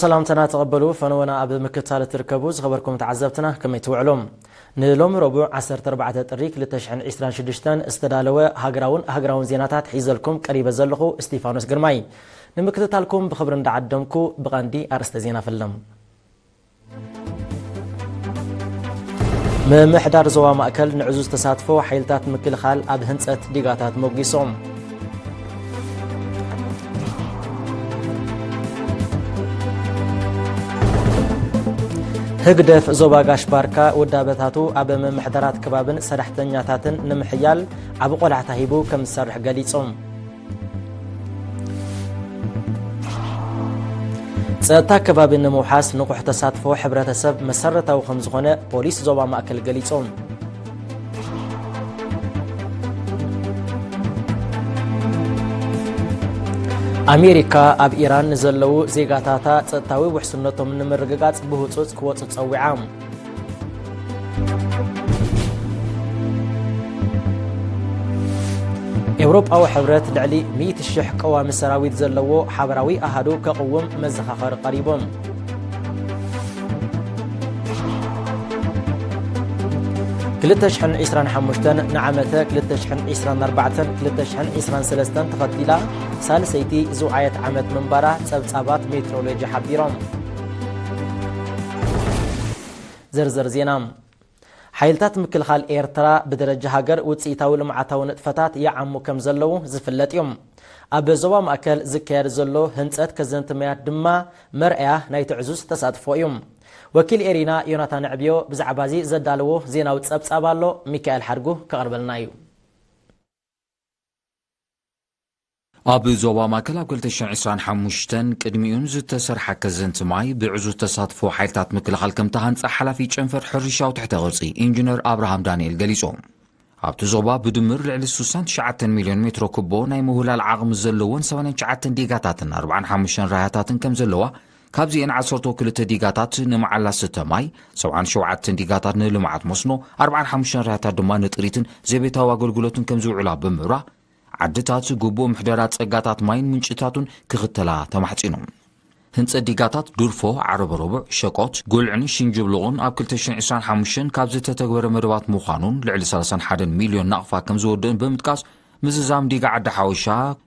ሰላምታና ተቐበሉ። ፈነወና ኣብ ምክትታል እትርከቡ ዝኸበርኩም ተዓዘብትና ከመይ ትውዕሉ? ንሎሚ ረቡዕ ዓሰርተ ኣርባዕተ ጥሪ ክልተ ሽሕን ዕስራን ሽዱሽተን ዝተዳለወ ሃገራውን ሃገራውን ዜናታት ሒዘልኩም ቀሪበ ዘለኹ እስቲፋኖስ ግርማይ። ንምክትታልኩም ብኽብሪ እንዳዓደምኩ ብቐንዲ ኣርእስተ ዜና ፍለም። ምምሕዳር ዞባ ማእከል ንዕዙዝ ተሳትፎ ሓይልታት ምክልኻል ኣብ ህንጸት ዲጋታት ሞጊሶም። ህግደፍ ዞባ ጋሽ ባርካ ውዳበታቱ ኣብ ምምሕዳራት ከባብን ሰራሕተኛታትን ንምሕያል ዓቢ ቆላሕታ ሂቡ ከም ዝሰርሕ ገሊጹ። ጸጥታ ከባቢ ንምውሓስ ንቑሕ ተሳትፎ ሕብረተሰብ መሰረታዊ ከም ዝኾነ ፖሊስ ዞባ ማእከል ገሊጹ። ኣሜሪካ ኣብ ኢራን ንዘለዉ ዜጋታታ ጸጥታዊ ውሕስነቶም ንምርግጋጽ ብህጹጽ ክወጹ ጸዊዓ። ኤውሮጳዊ ሕብረት ልዕሊ ሚእቲ ሽሕ ቀዋሚ ሰራዊት ዘለዎ ሓበራዊ ኣሃዱ ከቕውም መዘኻኸሪ ቀሪቡ። ክልተ ሽሕን ዕስራን ሓሙሽተን ንዓመተ ክልተ ሽሕን ዕስራን ኣርባዕተን ክልተ ሽሕን ዕስራን ሰለስተን ተኸቲላ ሳልሰይቲ ዝውዓየት ዓመት ምንባራ ጸብጻባት ሜትሮሎጂ ሓቢሮም። ዝርዝር ዜና። ሓይልታት ምክልኻል ኤርትራ ብደረጃ ሃገር ውጽኢታዊ ልምዓታዊ ንጥፈታት ይዓሙ ከም ዘለዉ ዝፍለጥ እዩ። ኣብ ዞባ ማእከል ዝካየድ ዘሎ ህንጸት ከዘንቲ ማያት ድማ መርኣያ ናይ ትዕዙዝ ተሳትፎ እዩ። ወኪል ኤሪና ዮናታን ዕብዮ ብዛዕባ እዚ ዘዳለዎ ዜናዊ ጸብጻብ ኣሎ፣ ሚካኤል ሓድጉ ከቕርበልና እዩ። ኣብ ዞባ ማእከል ኣብ ክልተ ሽሕን ዕስራን ሓሙሽተን ቅድሚኡን ዝተሰርሓ ከዘንቲ ማይ ብዕዙዝ ተሳትፎ ሓይልታት ምክልኻል ከም ተሃንጸ ሓላፊ ጨንፈር ሕርሻዊ ትሕተ ቅርጺ ኢንጂነር ኣብርሃም ዳንኤል ገሊጹ። ኣብቲ ዞባ ብድምር ልዕሊ ስሳን ትሽዓተን ሚልዮን ሜትሮ ኩቦ ናይ ምውህላል ዓቕሚ ዘለወን ሰማንያን ትሽዓተን ዲጋታትን ኣርባዓን ሓሙሽተን ራህያታትን ከም ዘለዋ፣ ካብዚኤን ዓሰርተ ክልተ ዲጋታት ንመዓላ ስተ ማይ፣ ሰብዓን ሸውዓተን ዲጋታት ንልምዓት መስኖ፣ ኣርባዓን ሓሙሽተን ራህያታት ድማ ንጥሪትን ዘቤታዊ ኣገልግሎትን ከም ዝውዕላ ብምብራ፣ ዓድታት ግቡእ ምሕደራ ጸጋታት ማይን ምንጭታቱን ክኽተላ ተማሕጺኑ። ህንጸት ዲጋታት ዱርፎ፣ ዓረብ ረቡዕ፣ ሸቆት፣ ጉልዕን ሽንጅብልቑን ኣብ ክልተ ሽሕን ዕስራን ሓሙሽተን ካብ ዝተተግበረ መደባት ምዃኑን ልዕሊ ሰላሳን ሓደን ሚልዮን ናቕፋ ከም ዝወደኡን ብምጥቃስ፣ ምዝዛም ዲጋ ዓዲ ሓወሻ፣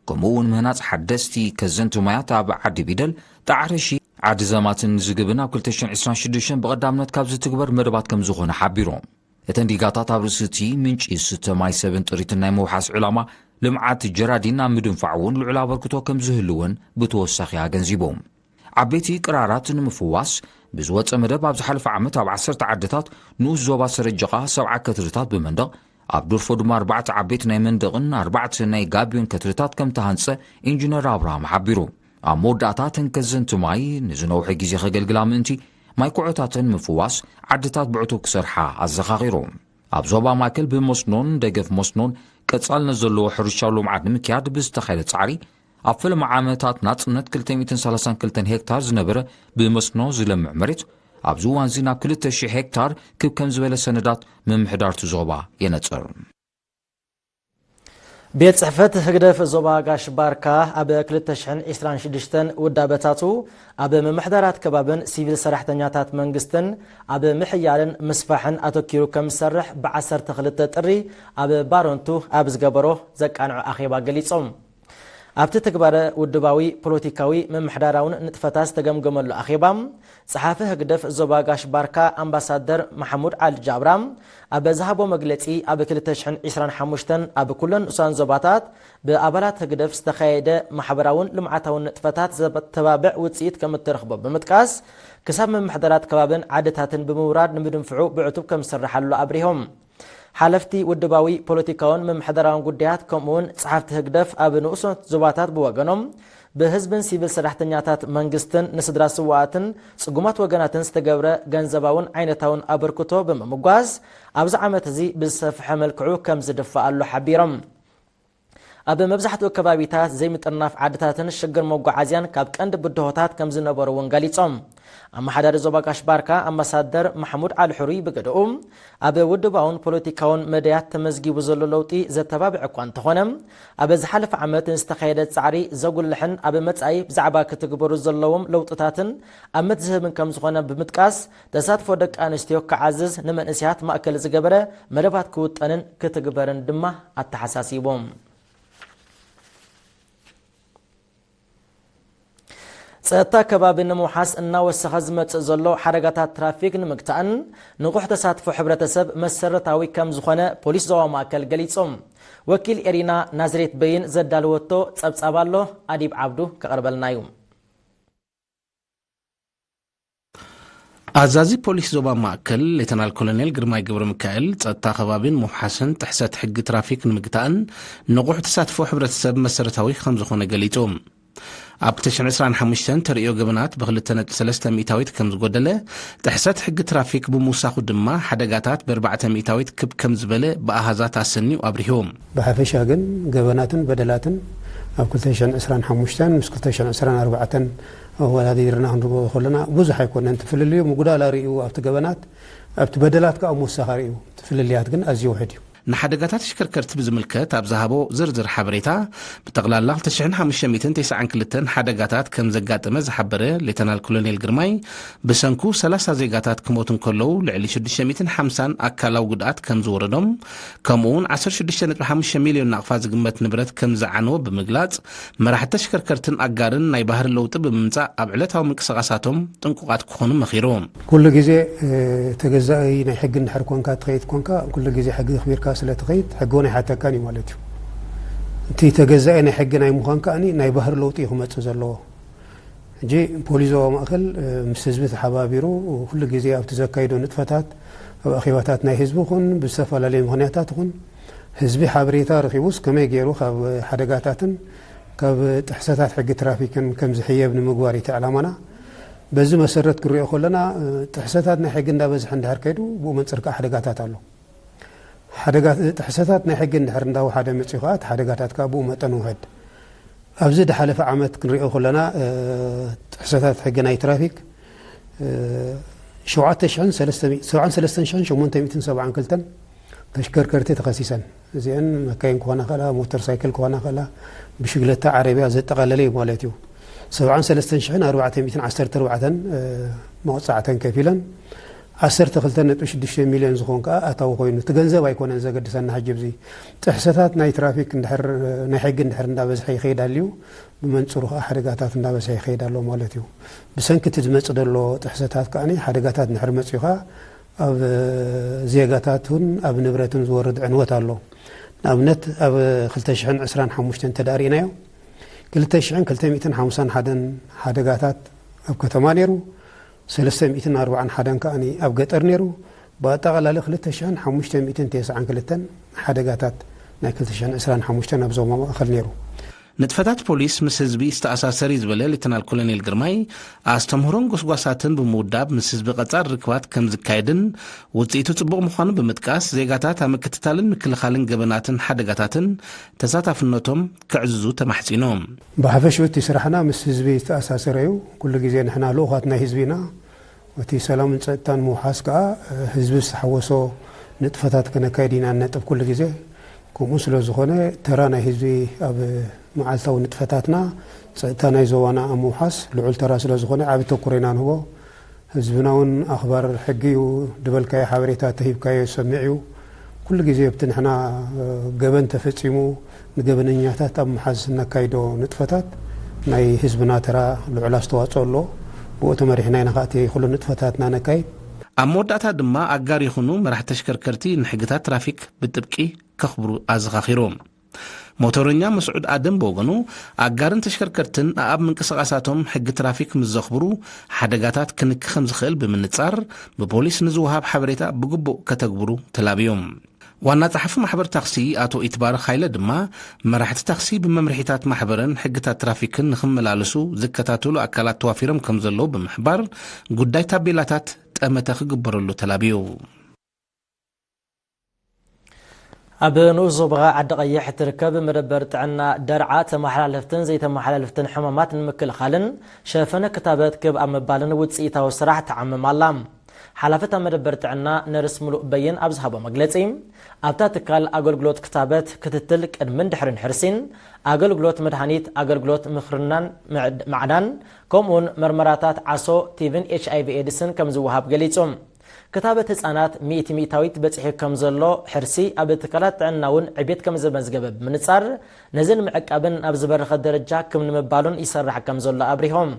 ከምኡ እውን ምህናጽ ሓደስቲ ከዘንቲ ማያት ኣብ ዓዲ ቢደል፣ ጣዕረሺ፣ ዓዲ ዘማትን ዝግብን ኣብ ክልተ ሽሕን ዕስራን ሽዱሽተን ብቐዳምነት ካብ ዝትግበር መደባት ከም ዝኾነ ሓቢሮም። እተን ዲጋታት ኣብ ርእሲ እቲ ምንጪ ስተ ማይ ሰብን ጥሪትን ናይ ምውሓስ ዕላማ ልምዓት ጀራዲን ኣብ ምድንፋዕ እውን ልዑል ኣበርክቶ ከም ዝህልወን ብተወሳኺ ኣገንዚቦም። ዓበይቲ ቅራራት ንምፍዋስ ብዝወፀ መደብ ኣብ ዝሓለፈ ዓመት ኣብ ዓሰርተ ዓድታት ንኡስ ዞባ ሰረጀቓ ሰብዓ ከትርታት ብመንደቕ፣ ኣብ ዱርፎ ድማ ኣርባዕተ ዓበይቲ ናይ መንደቕን ኣርባዕተ ናይ ጋቢዮን ከትርታት ከም ተሃንፀ ኢንጂነር ኣብርሃም ሓቢሩ። ኣብ መወዳእታ ተንከዘንቲ ማይ ንዝነውሐ ግዜ ከገልግላ ምእንቲ ማይ ኩዖታተን ምፍዋስ ዓድታት ብዕቱብ ክሰርሓ ኣዘኻኺሩ። ኣብ ዞባ ማእከል ብመስኖን ደገፍ መስኖን ቀጻልነት ዘለዎ ሕርሻዊ ልምዓት ንምክያድ ብዝተኻየደ ጻዕሪ፣ ኣብ ፈለማ ዓመታት ናጽነት ክልተ ሚእትን ሰላሳን ክልተን ሄክታር ዝነበረ ብመስኖ ዝለምዕ መሬት፣ ኣብዚ እዋንዚ ናብ ክልተ ሽሕ ሄክታር ክብ ከም ዝበለ ሰነዳት ምምሕዳር እቲ ዞባ የነጽር። ቤት ጽሕፈት ህግደፍ ዞባ ጋሽ ባርካ ኣብ ክልተ ሽሕን ዕስራን ሽዱሽተን ውዳበታቱ ኣብ ምምሕዳራት ከባብን ሲቪል ሰራሕተኛታት መንግስትን ኣብ ምሕያልን ምስፋሕን ኣተኪሩ ከም ዝሰርሕ ብዓሰርተ ክልተ ጥሪ ኣብ ባረንቱ ኣብ ዝገበሮ ዘቃንዖ ኣኼባ ገሊጾም። ኣብቲ ተግባረ ውድባዊ፣ ፖለቲካዊ፣ ምምሕዳራውን ንጥፈታት ዝተገምገመሉ ኣኼባ፣ ጸሓፊ ህግደፍ ዞባ ጋሽ ባርካ ኣምባሳደር ማሕሙድ ኣል ጃብራ ኣብ ዝሃቦ መግለጺ፣ ኣብ ክልተ ሽሕን ዕስራን ሓሙሽተን ኣብ ኩለን ንኡሳን ዞባታት ብኣባላት ህግደፍ ዝተኻየደ ማሕበራውን ልምዓታውን ንጥፈታት ዘተባብዕ ውጽኢት ከም እተረኽቦ ብምጥቃስ፣ ክሳብ ምምሕዳራት ከባብን ዓድታትን ብምውራድ ንምድንፍዑ ብዕቱብ ከም ዝስርሓሉ ኣብሪሆም። ሓለፍቲ ውድባዊ፣ ፖለቲካውን ምምሕዳራውን ጉዳያት ከምኡውን ጸሓፍቲ ህግደፍ ኣብ ንኡሶት ዞባታት ብወገኖም፣ ብህዝብን ሲቪል ሰራሕተኛታት መንግስትን ንስድራ ስውኣትን ጽጉማት ወገናትን ዝተገብረ ገንዘባውን ዓይነታውን ኣበርክቶ ብምምጓስ፣ ኣብዚ ዓመት እዚ ብዝሰፍሐ መልክዑ ከም ዝድፋኣሉ ሓቢሮም። ኣብ መብዛሕትኡ ከባቢታት ዘይምጥርናፍ ዓድታትን ሽግር መጓዓዝያን ካብ ቀንዲ ብድሆታት ከም ዝነበሩ እውን ገሊጾም። ኣመሓዳሪ ዞባ ጋሽ ባርካ ኣምባሳደር ማሕሙድ ዓሊ ሕሩይ ብገደኡ፣ ኣብ ውድባውን ፖለቲካውን መዳያት ተመዝጊቡ ዘሎ ለውጢ ዘተባብዕ እኳ እንተኾነ፣ ኣብ ዝሓለፈ ዓመት ንዝተኻየደ ጻዕሪ ዘጉልሕን ኣብ መጻኢ ብዛዕባ ክትግበሩ ዘለዎም ለውጥታትን ኣመት ዝህብን ከም ዝኾነ ብምጥቃስ፣ ተሳትፎ ደቂ ኣንስትዮ ክዓዝዝ ንመንእሰያት ማእከል ዝገበረ መደባት ክውጠንን ክትግበርን ድማ ኣተሓሳሲቦም። ጸጥታ ከባቢ ንምውሓስ እናወሰኸ ዝመጽእ ዘሎ ሓደጋታት ትራፊክ ንምግታእን ንቑሕ ተሳትፎ ሕብረተሰብ መሰረታዊ ከም ዝኾነ ፖሊስ ዞባ ማእከል ገሊጹ። ወኪል ኤሪና ናዝሬት በይን ዘዳለወቶ ጸብጻብ ኣሎ፣ ኣዲብ ዓብዱ ከቕርበልና እዩ። ኣዛዚ ፖሊስ ዞባ ማእከል ሌተናል ኮሎኔል ግርማይ ገብረ ሚካኤል፣ ጸጥታ ከባቢን ምውሓስን ጥሕሰት ሕጊ ትራፊክ ንምግታእን ንቑሕ ተሳትፎ ሕብረተሰብ መሰረታዊ ከም ዝኾነ ገሊጹ። ኣብ ክልተ ሽሕን ዕስራን ሓሙሽተን ተርእዮ ገበናት ብክልተ ነጥቢ ሰለስተ ሚእታዊት ከም ዝጎደለ፣ ጥሕሰት ሕጊ ትራፊክ ብምውሳኹ ድማ ሓደጋታት ብኣርባዕተ ሚእታዊት ክብ ከም ዝበለ ብኣሃዛት ኣሰንዩ ኣብሪሁ። ብሓፈሻ ግን ገበናትን በደላትን ኣብ ክልተ ሽሕን ዕስራን ሓሙሽተን ምስ ክልተ ሽሕን ዕስራን ኣርባዕተን ኣወዳዲርና ክንሪኦ ከለና ብዙሕ ኣይኮነን። እቲ ፍልልዩ ምጉዳል ኣርእዩ ኣብቲ ገበናት፣ ኣብቲ በደላት ከኣ ምውሳኽ ኣርእዩ። እቲ ፍልልያት ግን ኣዝዩ ውሑድ እዩ። ንሓደጋታት ተሽከርከርቲ ብዝምልከት ኣብ ዝሃቦ ዝርዝር ሓበሬታ፣ ብጠቕላላ ክልተ ሽሕን ሓሙሽተ ሚእትን ተስዓን ክልተን ሓደጋታት ከም ዘጋጠመ ዝሓበረ ሌተናል ኮሎኔል ግርማይ፣ ብሰንኩ ሰላሳ ዜጋታት ክሞቱ እንከለዉ፣ ልዕሊ ሽዱሽተ ሚእትን ሓምሳን ኣካላዊ ጉድኣት ከም ዝወረዶም፣ ከምኡውን ዓሰርተ ሽዱሽተ ነጥቢ ሓሙሽተ ሚልዮን ናቕፋ ዝግመት ንብረት ከም ዝዓነወ ብምግላጽ፣ መራሕቲ ተሽከርከርትን ኣጋርን ናይ ባህሪ ለውጢ ብምምጻእ ኣብ ዕለታዊ ምንቅስቓሳቶም ጥንቁቓት ክኾኑ መኺሩ። ኩሉ ግዜ፣ እ፣ ተገዛኢ ናይ ሕጊ እንድሕር ኮንካ፣ ትኸይድ ኮንካ፣ ኩሉ ግዜ ሕጊ ኣኽቢርካ ስለ ትኸይድ፣ ሕጊ እውን ኣይሓተካን እዩ ማለት እዩ። እቲ ተገዛኢ ናይ ሕጊ ናይ ምዃን ከኣኒ ናይ ባህሪ ለውጢ እዩ ክመጽእ ዘለዎ። ሕጂ ፖሊስ ዞባ ማእከል፣ እ፣ ምስ ህዝቢ ተሓባቢሩ፣ ኩሉ ግዜ ኣብቲ ዘካይዶ ንጥፈታት፣ ኣብ ኣኼባታት ናይ ህዝቢ ይኹን ብዝተፈላለዩ ምኽንያታት ይኹን፣ ህዝቢ ሓበሬታ ረኺቡስ ከመይ ገይሩ ካብ ሓደጋታትን ካብ ጥሕሰታት ሕጊ ትራፊክን ከም ዝሕየብ ንምግባር እዩ እቲ ዕላማና። በዚ መሰረት ክንሪኦ ከለና፣ እ፣ ጥሕሰታት ናይ ሕጊ እንዳበዝሐ እንድሕር ከይዱ፣ ብኡ መንጽር ከኣ ሓደጋታት ኣሎ። ሓደጋ-፣ ጥሕሰታት ናይ ሕጊ እንድሕር እንዳወሓደ መጺኡ ከኣ፣ እቲ ሓደጋታት ከኣ ብኡ መጠን ውሕድ። ኣብዚ ዝሓለፈ ዓመት ክንሪኦ ከለና፣ እ፣ ጥሕሰታት ሕጊ ናይ ትራፊክ፣ እ፣ ሸውዓተ ሽሕን ሰለስተ ሚእቲ፣ ሰብዓን ሰለስተን ሽሕን ሸሞንተ ሚእትን ሰብዓን ክልተን ተሽከርከርቲ ተኸሲሰን። እዚአን መካይን ክኾና ከላ፣ ሞተር ሳይክል ክኾና ከላ፣ ብሽግለታ፣ ዓረብያ ዘጠቓለለ እዩ ማለት እዩ። ሰብዓን ሰለስተን ሽሕን ኣርባዕተ ሚእትን ዓሰርተ ኣርባዕተን፣ እ፣ መቕጻዕተን ከፊለን፣ ዓሰርተ ክልተ ነጥቢ ሽዱሽተ ሚልዮን ዝኾን ከኣ ኣታዊ ኮይኑ፣ እቲ ገንዘብ ኣይኮነን ዘገድሰና። ሕጂ ኣብዚ ጥሕሰታት ናይ ትራፊክ እንድሕር፣ ናይ ሕጊ እንድሕር እንዳበዝሐ ይኸይድ ኣልዩ፣ ብመንጽሩ ከኣ ሓደጋታት እንዳበዝሐ ይኸይድ ኣሎ ማለት እዩ። ብሰንኪ እቲ ዝመጽእ ዘሎ ጥሕሰታት ከኣ ሓደጋታት እንድሕር መጽዩ ከኣ ኣብ ዜጋታትን ኣብ ንብረትን ዝወርድ ዕንወት ኣሎ። ንኣብነት ኣብ ክልተ ሽሕን ዕስራን ሓሙሽተን እንተ ደኣ ርኢናዮ፣ ክልተ ሽሕን ክልተ ሚእትን ሓምሳን ሓደን ሓደጋታት ኣብ ከተማ ነይሩ፣ ሰለስተ ሚእትን ኣርባዓን ሓደን ከኣ ኣብ ገጠር ነይሩ። ብኣጠቓላሊ ክልተ ሽሕን ሓሙሽተ ሚእትን ተስዓን ክልተን ሓደጋታት ናይ ክልተ ሽሕን ዕስራን ሓሙሽተን ኣብ ዞባ ማእከል ነይሩ። ንጥፈታት ፖሊስ ምስ ህዝቢ ዝተኣሳሰር እዩ ዝበለ ሌተናል ኮሎኔል ግርማይ፣ ኣስተምህሮን ጎስጓሳትን ብምውዳብ ምስ ህዝቢ ቀጻሊ ርክባት ከም ዝካየድን ውጽኢቱ ጽቡቕ ምዃኑ ብምጥቃስ፣ ዜጋታት ኣብ ምክትታልን ምክልኻልን ገበናትን ሓደጋታትን ተሳታፍነቶም ከዕዝዙ ተማሕጺኑ። ብሓፈሽኡ እቲ ስራሕና ምስ ህዝቢ ዝተኣሳሰረ እዩ። ኩሉ ግዜ ንሕና ልኡኻት ናይ ህዝቢ ኢና። እቲ ሰላምን ጸጥታን ምውሓስ ከኣ፣ ህዝቢ ዝተሓወሶ ንጥፈታት ከነካይድ ኢና ንነጥፍ ኩሉ ግዜ። ከምኡ ስለ ዝኾነ፣ ተራ ናይ ህዝቢ ኣብ መዓልታዊ ንጥፈታትና፣ ጸጥታ ናይ ዞባና ኣብ ምውሓስ ልዑል ተራ ስለ ዝኾነ፣ ዓቢ ተኩሮ ኢና ንህቦ። ህዝብና እውን ኣኽባር ሕጊ እዩ። ድበልካዮ ሓበሬታ ተሂብካዮ ዝሰምዕ እዩ። ኩሉ ግዜ ኣብቲ ንሕና፣ እ፣ ገበን ተፈጺሙ ንገበነኛታት ኣብ ምሓዝ እነካይዶ ንጥፈታት ናይ ህዝብና ተራ ልዑል ኣስተዋጽኦ ኣለዎ። ብኡ ተመሪሕና ኢና ከኣ እቲ ኩሉ ንጥፈታትና ነካይድ። ኣብ መወዳእታ ድማ ኣጋር ይኹኑ መራሕቲ ተሽከርከርቲ ንሕግታት ትራፊክ ብጥብቂ ከኽብሩ ኣዘኻኺሩ። ሞተረኛ መስዑድ ኣደም ብወገኑ፣ ኣጋርን ተሽከርከርትን ኣብ ምንቅስቓሳቶም ሕጊ ትራፊክ ምስ ዘኽብሩ፣ ሓደጋታት ክንኪ ከም ዝኽእል ብምንጻር፣ ብፖሊስ ንዝወሃብ ሓበሬታ ብግቡእ ከተግብሩ ተላብዮም። ዋና ጸሓፊ ማሕበር ታክሲ ኣቶ ኢትባረክ ሃይለ ድማ፣ መራሕቲ ታክሲ ብመምርሒታት ማሕበርን ሕግታት ትራፊክን ንኽመላለሱ ዝከታተሉ ኣካላት ተዋፊሮም ከም ዘለዉ ብምሕባር፣ ጉዳይ ታቤላታት ጠመተ ክግበረሉ ተላብዩ። ኣብ ንኡስ ዞባ ዓዲ ቀይሕ እትርከብ መደበር ጥዕና ደርዓ ተመሓላለፍትን ዘይተመሓላለፍትን ሕማማት ንምክልኻልን ሸፈነ ክታበት ክብ ኣብ ምባልን ውፅኢታዊ ስራሕ ትዓምም ኣላ። ሓላፍት ኣብ መደበር ጥዕና ነርስ ሙሉእ በየን ኣብ ዝሃቦ መግለፂ፣ ኣብታ ትካል ኣገልግሎት ክታበት፣ ክትትል ቅድምን ድሕርን ሕርሲን፣ ኣገልግሎት መድሃኒት፣ ኣገልግሎት ምኽርናን ምዕድ- ማዕዳን፣ ከምኡውን መርመራታት ዓሶ፣ ቲብን ኤች ኣይ ቪ ኤድስን ከም ዝወሃብ ገሊጹ። ክታበት ህጻናት ሚእቲ ሚእታዊት በጺሑ ከም ዘሎ፣ ሕርሲ ኣብ ትካላት ጥዕና እውን ዕቤት ከም ዘመዝገበ ብምንጻር፣ ነዚ ንምዕቃብን ናብ ዝበረኸ ደረጃ ክም ንምባሉን ይሰርሕ ከም ዘሎ ኣብሪሆም።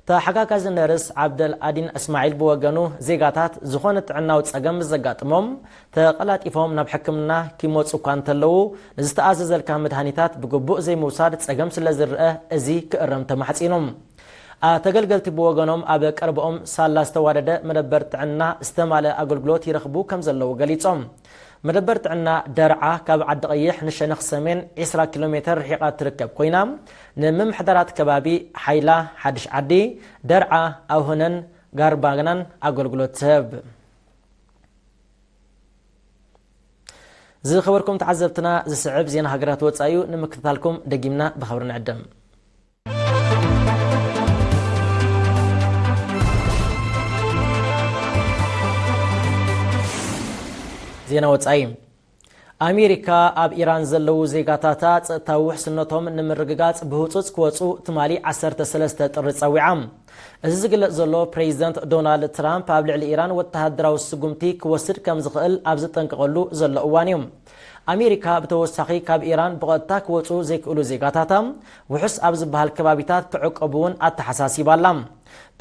ተሓጋጋዚ ነርስ ዓብደል ኣዲን እስማዒል ብወገኑ፣ ዜጋታት ዝኾነ ጥዕናዊ ጸገም ምስ ዘጋጥሞም ተቐላጢፎም ናብ ሕክምና ኪመጹ እኳ እንተለዉ፣ ንዝተኣዘዘልካ መድሃኒታት ብግቡእ ዘይምውሳድ ጸገም ስለ ዝረአ እዚ ክእረም ተማሕጺኑ። ኣ ተገልገልቲ ብወገኖም ኣብ ቀረብኦም ሳላ ዝተዋደደ መደበር ጥዕና ዝተማልአ ኣገልግሎት ይረኽቡ ከም ዘለዉ ገሊጾም። መደበር ጥዕና ደርዓ ካብ ዓዲ ቀይሕ ንሸነኽ ሰሜን ዒስራ ኪሎ ሜትር ርሒቓ ትርከብ ኮይና፣ ንምምሕዳራት ከባቢ ሓይላ፣ ሓድሽ ዓዲ፣ ደርዓ፣ ኣውህነን ጋርባግናን ኣገልግሎት ትህብ። ዝኸበርኩም ተዓዘብትና፣ ዝስዕብ ዜና ሃገራት ወጻኢ እዩ። ንምክትታልኩም ደጊምና ብኸብሪ ንዕድም። ዜና ወጻኢ። ኣሜሪካ ኣብ ኢራን ዘለዉ ዜጋታታ ጸጥታዊ ውሕስነቶም ንምርግጋጽ ብህጹጽ ክወጹ ትማሊ ዓሰርተ ሰለስተ ጥሪ ጸዊዓ። እዚ ዝግለጽ ዘሎ፣ ፕሬዚደንት ዶናልድ ትራምፕ ኣብ ልዕሊ ኢራን ወተሃደራዊ ስጉምቲ ክወስድ ከም ዝኽእል ኣብ ዝጠንቀቐሉ ዘሎ እዋን እዩ። ኣሜሪካ ብተወሳኺ ካብ ኢራን ብቐጥታ ክወጹ ዘይክእሉ ዜጋታታ ውሑስ ኣብ ዝበሃል ከባቢታት ክዕቀቡ እውን ኣተሓሳሲባ ኣላ።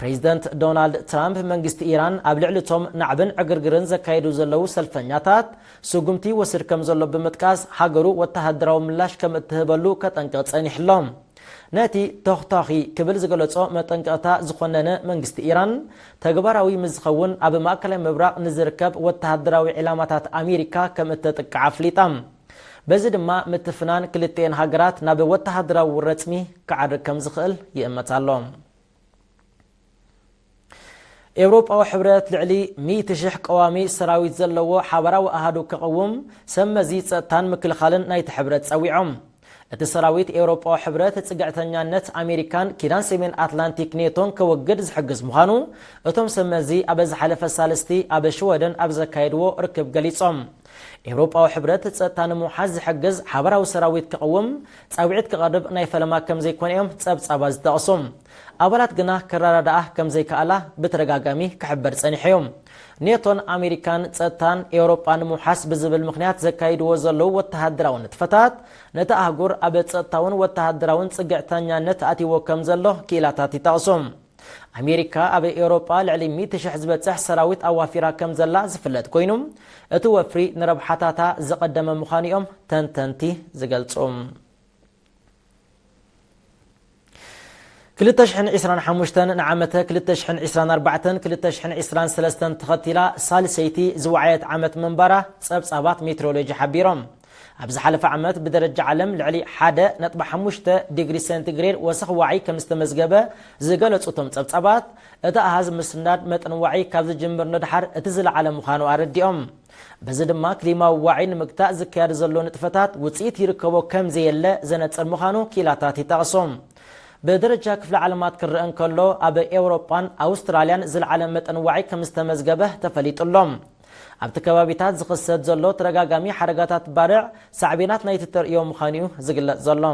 ፕሬዚደንት ዶናልድ ትራምፕ መንግስቲ ኢራን ኣብ ልዕሊ እቶም ናዕብን ዕግርግርን ዘካየዱ ዘለዉ ሰልፈኛታት ስጉምቲ ይወስድ ከም ዘሎ ብምጥቃስ፣ ሃገሩ ወተሃደራዊ ምላሽ ከም እትህበሉ ከጠንቅቕ ጸኒሑ ኣሎ። ነቲ ቶኽቶኺ ክብል ዝገለጾ መጠንቀቕታ ዝኾነነ መንግስቲ ኢራን ተግባራዊ ምስ ዝኸውን፣ ኣብ ማእከላይ ምብራቕ ንዝርከብ ወተሃደራዊ ዒላማታት ኣሜሪካ ከም እተጥቅዕ ኣፍሊጣ። በዚ ድማ ምትፍናን ክልቲኤን ሃገራት ናብ ወተሃደራዊ ረጽሚ ክዓርግ ከም ዝኽእል ይእመት ኣሎ። ኤውሮጳዊ ሕብረት ልዕሊ ሚእቲ ሽሕ ቀዋሚ ሰራዊት ዘለዎ ሓባራዊ ኣሃዱ ከቐውም ሰብ መዚ ጸጥታን ምክልኻልን ናይቲ ሕብረት ጸዊዖም። እቲ ሰራዊት ኤውሮጳዊ ሕብረት ጽግዕተኛነት ኣሜሪካን ኪዳን ሰሜን ኣትላንቲክ ኔቶን ከወግድ ዝሕግዝ ምዃኑ እቶም ሰብ መዚ ኣብ ዝሓለፈ ሳልስቲ ኣብ ሽወደን ኣብ ዘካየድዎ ርክብ ገሊጾም። ኤውሮጳዊ ሕብረት ጸጥታ ንምውሓስ ዝሕግዝ ሓባራዊ ሰራዊት ክቐውም ጻውዒት ክቐርብ ናይ ፈለማ ከም ዘይኮነ እዮም ጸብጻባት ዝጠቕሱ። ኣባላት ግና ክረዳድኣ ከም ዘይከኣላ ብተደጋጋሚ ክሕበር ጸኒሑ እዩ። ኔቶን ኣሜሪካን ጸጥታን ኤውሮጳ ንምውሓስ ብዝብል ምኽንያት ዘካይድዎ ዘለዉ ወተሃደራዊ ንጥፈታት፣ ነቲ ኣህጉር ኣብ ጸጥታውን ወተሃደራውን ጽግዕተኛነት ኣትይዎ ከም ዘሎ ክኢላታት ይጠቕሱ። ኣሜሪካ ኣብ ኤውሮጳ ልዕሊ ሚእቲ ሽሕ ዝበጽሕ ሰራዊት ኣዋፊራ ከም ዘላ ዝፍለጥ ኮይኑ፣ እቲ ወፍሪ ንረብሓታታ ዝቐደመ ምዃኑ እዮም ተንተንቲ ዝገልጹ። ክልተ ሽሕን ዕስራን ሓሙሽተን ንዓመተ ክልተ ሽሕን ዕስራን ኣርባዕተን ክልተ ሽሕን ዕስራን ሰለስተን ተኸቲላ ሳልሰይቲ ዝወዓየት ዓመት ምንባራ ጸብጻባት ሜትሮሎጂ ሓቢሮም። ኣብ ዝሓለፈ ዓመት ብደረጃ ዓለም ልዕሊ ሓደ ነጥቢ ሓሙሽተ ዲግሪ ሴንቲግሬድ ወሰኽ ዋዒ ከም ዝተመዝገበ ዝገለጹ እቶም ጸብጻባት፣ እቲ ኣሃዝ ምስናድ መጠን ዋዒ ካብ ዝጅምር ንድሓር እቲ ዝለዓለ ምዃኑ ኣረዲኦም። በዚ ድማ ክሊማዊ ዋዒ ንምግታእ ዝካየድ ዘሎ ንጥፈታት ውጽኢት ይርከቦ ከም ዘየለ ዘነጽር ምዃኑ ክኢላታት ይጠቕሱ። ብደረጃ ክፍለ ዓለማት ክረአ እንከሎ፣ ኣብ ኤውሮጳን ኣውስትራልያን ዝለዓለ መጠን ዋዒ ከም ዝተመዝገበ ተፈሊጡ ኣሎ። ኣብቲ ከባቢታት ዝኽሰት ዘሎ ተደጋጋሚ ሓደጋታት ባርዕ ሳዕቤናት ናይቲ ተርእዮ ምዃኑ እዩ ዝግለጽ ዘሎ።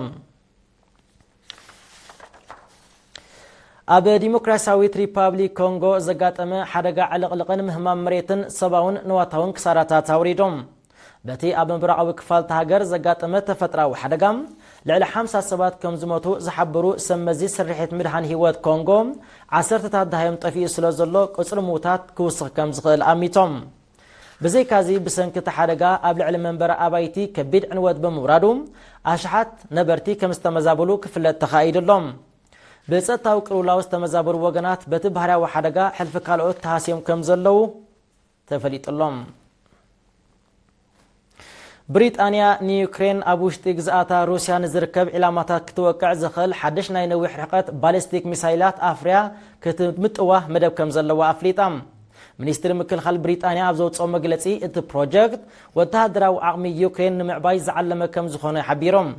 ኣብ ዲሞክራሲያዊት ሪፓብሊክ ኮንጎ ዘጋጠመ ሓደጋ ዕልቕልቕን ምህማም መሬትን ሰብኣውን ንዋታውን ክሳራታት ኣውሪዶም። በቲ ኣብ ምብራቓዊ ክፋል እታ ሃገር ዘጋጠመ ተፈጥራዊ ሓደጋ፣ ልዕሊ ሓምሳ ሰባት ከም ዝሞቱ ዝሓበሩ ሰብ መዚ ስርሒት ምድሓን ህይወት ኮንጎ፣ ዓሰርተታት ደሃዮም ጠፊኡ ስለ ዘሎ፣ ቁጽሪ ምዉታት ክውስኽ ከም ዝኽእል ኣሚቶም። ብዘይካዚ፣ ብሰንኪ እቲ ሓደጋ ኣብ ልዕሊ መንበሪ ኣባይቲ ከቢድ ዕንወት ብምውራዱ፣ ኣሽሓት ነበርቲ ከም ዝተመዛበሉ ክፍለጥ ተኻኢዱ ኣሎ። ብጸጥታዊ ቅልውላው ዝተመዛበሉ ወገናት፣ በቲ ባህርያዊ ሓደጋ ሕልፊ ካልኦት ተሃስዮም ከም ዘለዉ ተፈሊጡ ኣሎ። ብሪጣንያ ንዩክሬን ኣብ ውሽጢ ግዝኣታ ሩስያ ንዝርከብ ዒላማታት ክትወቅዕ ዝኽእል ሓድሽ ናይ ነዊሕ ርሕቀት ባሊስቲክ ሚሳይላት ኣፍርያ ክትምጥዋ መደብ ከም ዘለዋ ኣፍሊጣ። ሚኒስትሪ ምክልኻል ብሪጣንያ ኣብ ዘውፅኦ መግለፂ፣ እቲ ፕሮጀክት ወተሃደራዊ ዓቕሚ ዩክሬን ንምዕባይ ዝዓለመ ከም ዝኾነ ሓቢሮም።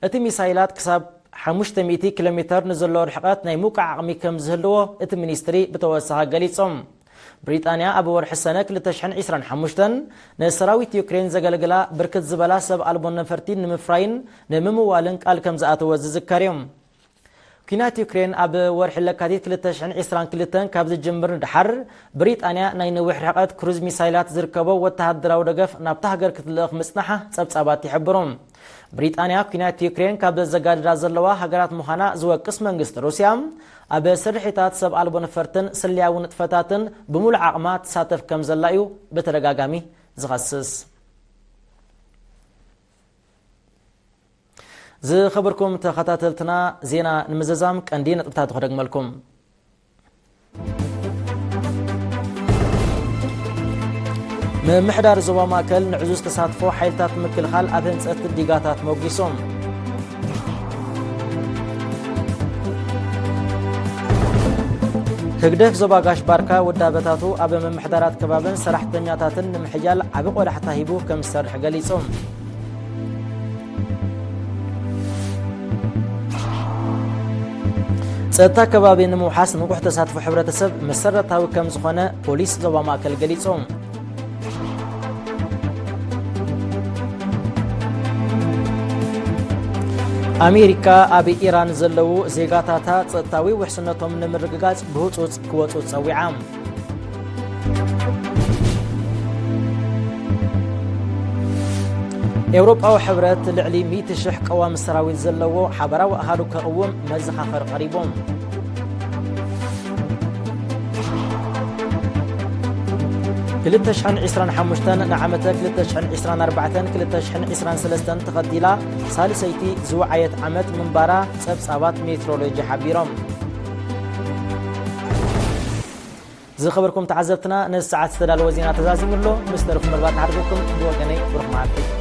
እቲ ሚሳይላት ክሳብ ሓሙሽተ ሚእቲ ኪሎ ሜተር ንዘለዎ ርሕቀት ናይ ምውቃዕ ዓቕሚ ከም ዝህልዎ እቲ ሚኒስትሪ ብተወሳኺ ገሊጾም። ብሪጣንያ ኣብ ወርሒ ሰነ ክልተ ሽሕን ዕስራን ሓሙሽተን ንሰራዊት ዩክሬን ዘገልግላ ብርክት ዝበላ ሰብ ኣልቦ ነፈርቲ ንምፍራይን ንምምዋልን ቃል ከም ዝኣተወ ዝዝከር እዩ። ኲናት ዩክሬን ኣብ ወርሒ ለካቲት ክልተ ሽሕን ዕስራን ክልተን ካብ ዝጅምር ንደሓር፣ ብሪጣንያ ናይ ነዊሕ ርሕቀት ክሩዝ ሚሳይላት ዝርከቦ ወተሃደራዊ ደገፍ ናብታ ሃገር ክትልእኽ ምጽናሓ ጸብጻባት ይሕብሩ። ብሪጣንያ ኲናት ዩክሬን ካብ ዘጋድዳ ዘለዋ ሃገራት ምዃና ዝወቅስ መንግስቲ ሩስያ፣ ኣብ ስርሒታት ሰብ ኣልቦ ነፈርትን ስለያዊ ንጥፈታትን ብምሉእ ዓቕማ ትሳተፍ ከም ዘላ እዩ ብተደጋጋሚ ዝኸስስ። ዝኸበርኩም ተኸታተልትና፣ ዜና ንምዝዛም ቀንዲ ነጥብታት ክደግመልኩም። ምምሕዳር ዞባ ማእከል ንዕዙዝ ተሳትፎ ሓይልታት ምክልኻል ኣብ ህንጸት ዲጋታት ሞጊሶም። ህግደፍ ዞባ ጋሽ ባርካ ውዳበታቱ ኣብ ምምሕዳራት ከባብን ሰራሕተኛታትን ንምሕያል ዓቢ ቆላሕታ ሂቡ ከም ዝሰርሕ ገሊጾም። ጸጥታ ከባቢ ንምውሓስ ንቑሕ ተሳትፎ ሕብረተሰብ መሰረታዊ ከም ዝኾነ ፖሊስ ዞባ ማእከል ገሊጹ። ኣሜሪካ ኣብ ኢራን ዘለዉ ዜጋታታ ጸጥታዊ ውሕስነቶም ንምርግጋጽ ብህጹጽ ክወጹ ጸዊዓ። ኤውሮጳዊ ሕብረት ልዕሊ ሚእቲ ሽሕ ቀዋሚ ሰራዊት ዘለዎ ሓበራዊ ኣሃዱ ከቕውም መዘኻኸሪ ቀሪቡ። ክልተ ሽሕን ዕስራን ሓሙሽተን ንዓመተ ክልተ ሽሕን ዕስራን ኣርባዕተን ክልተ ሽሕን ዕስራን ሰለስተን ተኸቲላ ሳልሰይቲ ዝወዓየት ዓመት ምንባራ ጸብጻባት ሜትሮሎጂ ሓቢሮም። ዝኸበርኩም ተዓዘብትና፣ ነዚ ሰዓት ዝተዳለወ ዜና ተዛዚሙ ኣሎ። ምስ ተረፉ መርባት ንሓድገኩም፣ ብወገነይ ብሩኽ መዓልቲ።